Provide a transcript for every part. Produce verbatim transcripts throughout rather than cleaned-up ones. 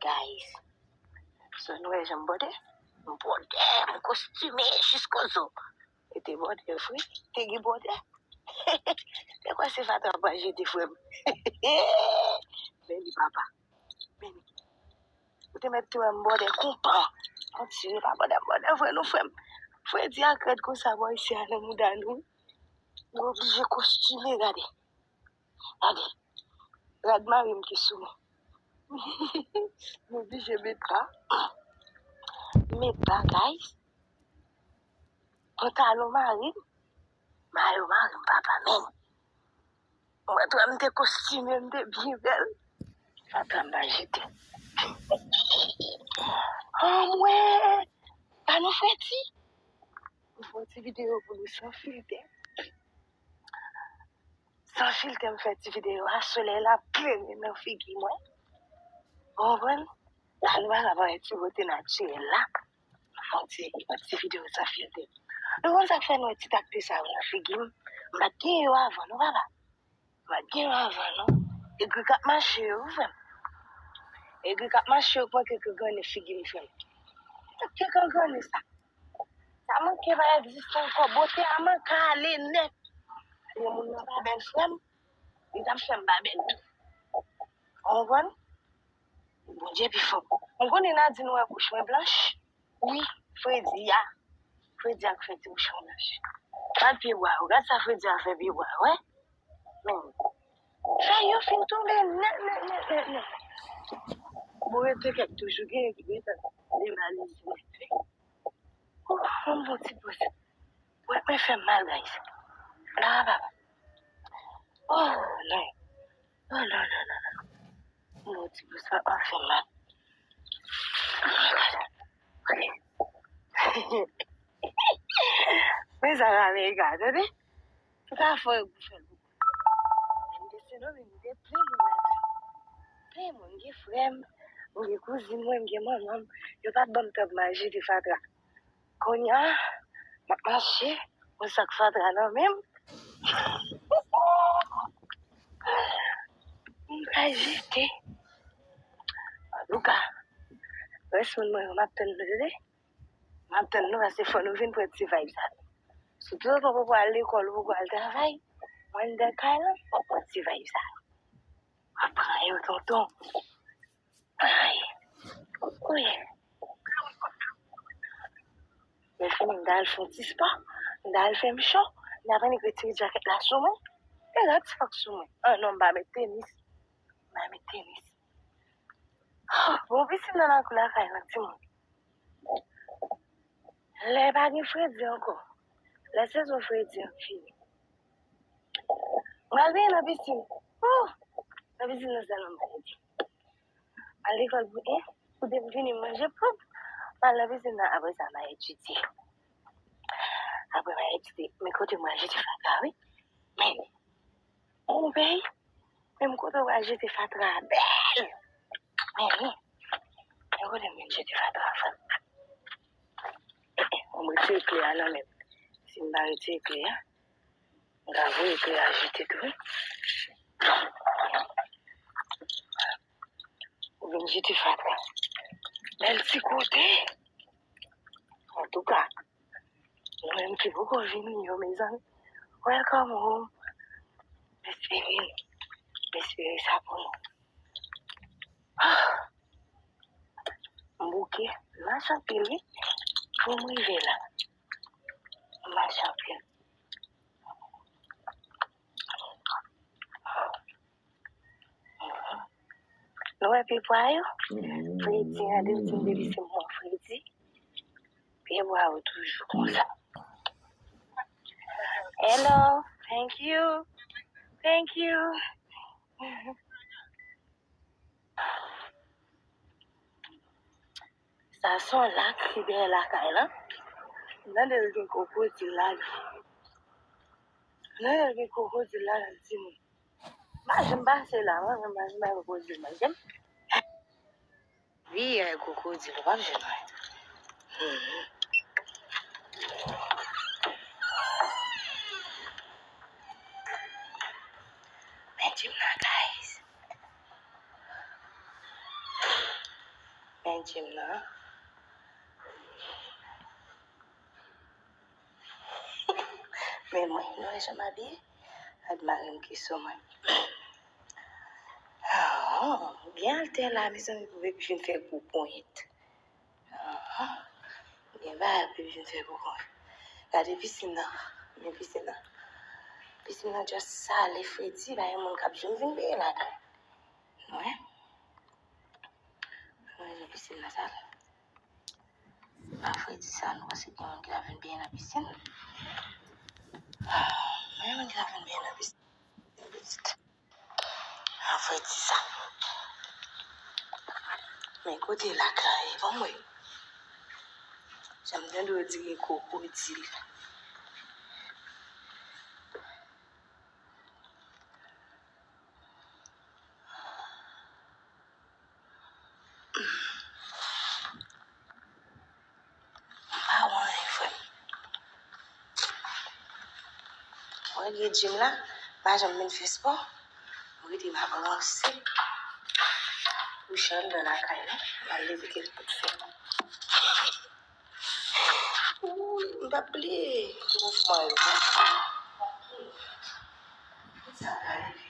Guys, so nou wè jan m bòdè? M bòdè, m kostime jiskozo. E te bòdè vre, te gen bòdè. Te kwè se fatra pral jete, frè m. Men li, papa. Men li. Ou te mèt te wè m bòdè kontan. Kontinye pa bòdè, m bòdè vre non, frè m. Fredi ak rèd konsa bò isi a nan mouda nou. Nou oblije kostime, gade. Gade. Rad mari m ki sou mwen. M oblije met pa. Met pa, guys. Pantalon mari m. Mayo mari m, papa, men. Mwen, tou, m te kostime, m te byen bèl. Fatra m pa jete. Anmwey! Pa nou Fredi? M fè yon ti videyo pou nou san filtè. San filtè, m fè ti videyo a, solèy la ap klere nan figi mwen. Ou konprann? La, nou pa ka parèt ti bote natirèl la. M fè yon ti, yon ti videyo san filtè. Nou konn sa k fè nou wè ti takte sa yo nan figi m? M pa t gen yo avan, non, papa. M pa t gen yo avan, non. Egri k ap mache yo, wi, frè m. Egri k ap mache yo k manke kankannen figi m, frè m. Ki kankannen sa? Sa manke pa egziste ankò. Bote a manke ale nèt. Gen moun nan pa bèl, frè m. Li t ap fè m pa bèl tou. Ou konprann? Bondye pi fò. Ou konnen Nadine wè bouch mwen blanch? Wi, Fredi a. Fredi a k fè ti bouch mwen blanch. Gad pye bwa yo. Gad sa Fredi a fè pye bwa yo, wè. Men, fèy yo fin tonbe nèt, nèt, nèt, nèt, nèt. Bon, rete kèk toujou, gen ki gentan demalize nèt, wi. Ouf, m bon ti pòz. Wè, mwen fè m mal, guys. La, papa. Oh, non. Oh, non, non, non, non. M bon ti pòz, pa, pa fè m mal. Oh, my God. Men sa, Amerika, tande? Ou ka fè pou fè l pou kont. M te se non, men m te plen moun lakay mwen. Plen moun, m gen frè m, m gen kouzin mwen, m gen manman m. Yo pa t ban m tan pou m al jete fatra. Kounye a, m ap mache, yon sak fatra nan men m. M pral jete. Antouka, rès moun mwen yo, m ap tann nou, tande? M ap tann nou, paske fò nou vin pran ti vibe sa. Sitou lè w poko al lekòl, ou poko al travay, ou anndan kay lan, fò w pran ti vibe sa. W ap pran yo, tonton. Ay. Wi. Lè fini, m ta al fè yon ti spò, m ta al fè m cho, m ta vin retire djakèt la sou mwen. E gad ti fòk sou mwen. Ah non, m pa met tenis. M pa met tenis. Oh, bon, pisin nan lakou lakay lan, timoun. Lè pa gen fredi ankò. Lè sezon fredi an fini. M pral benyen nan pisin. Oh, nan pisin nan sèlman m pral etidye. Al lekòl pou en, pou de, m vini m manje pwòp. M al nan pisin nan, apre sa m al etidye. Apre m al etidye, men kote m al jete fatra, wi. Men, on peyi, menm kote w al jete fatra a bèl. Men, men, men kote m vin jete fatra a, frè m. Eh, eh, m retire kle a nan men m. Si m pa retire kle a, m ka voye kle a jete tou, wi. Ou vin jete fatra. Bèl ti kote. Antouka, nou menm ki poko vini yo, mezanmi. Welcome home. M espere, m espere sa pou nou. Ah. M bouke, m mache anpil, wi. Pou m rive la. M mache anpil. Nou wè pye bwa yo? Fredi, gade, ou di m depi se mwen fredi. Pye bwa yo toujou konsa. Hello, thank you. Thank you. Sa se yon lak ki dèyè lakay lan. M tande l gen kwokodil ladan. M tande l gen kwokodil ladan, timoun. M pa janm pase la, mwen menm, m pa janm wè kwokodil, mwen menm. Wi, e kwokodil, w ap jwenn mwen. Mhm. Men di m nan, guys. Nan gym nan. Men mwen, nou wè jan m abiye? Gad mari m ki sou mwen. Ah, gen altè la, mezanmi, pou bebe vin fè gwo ponyèt. Ah, gen bagay pou bebe vin fè gwo ponyèt. Gade pisin nan. Men pisin nan. Pisin nan just sale, fredi, pa gen moun k ap janm vin benyen ladan l. Wè. Wè jan pisin nan sale. Pa fredi sa, nou panse gen moun ki ta vin benyen nan pisin? Ah, men moun ki ta vin benyen nan pisin. Fredi sa. Men kote lak la ye, ban m wè. Jan m tande yo di gen kwokodil. M pa wè anyen, frè m. Mwen gen gym la, m pa janm vin fè spò. Mwen rete m ap ranse. Kouche anndan lakay la, m al leve kèk kout fè. Wouy, m p ap bliye mouvman yo non. Sa ka rive.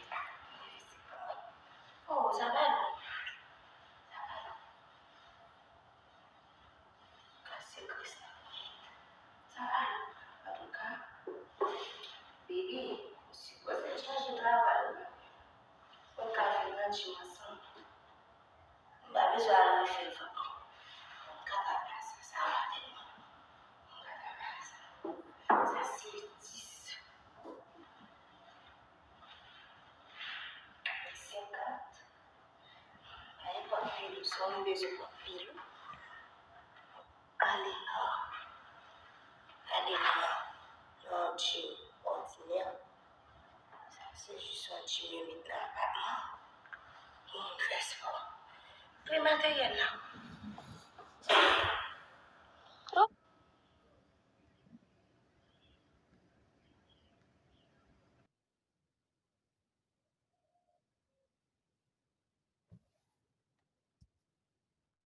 Oh, sa pa bon. Sa pa bon. Kase kris la. Sa pa bon. Antouka, baby, ou sipoze chanje travay ou. Pou n ka vin nan gym ansanm. M pa bezwen al refè vant mwen. Mwen kata pase sa, sa va tèlman. Mwen kata pase sa. Sa se dis. Senkant. Pa gen pòt pil, sa w bezwen pòt pil. Ale nan, ale nan, nan yon gym òdinè. Sa se jis yon gym yo met nan apatman pou moun fè spò. Pre materyèl la.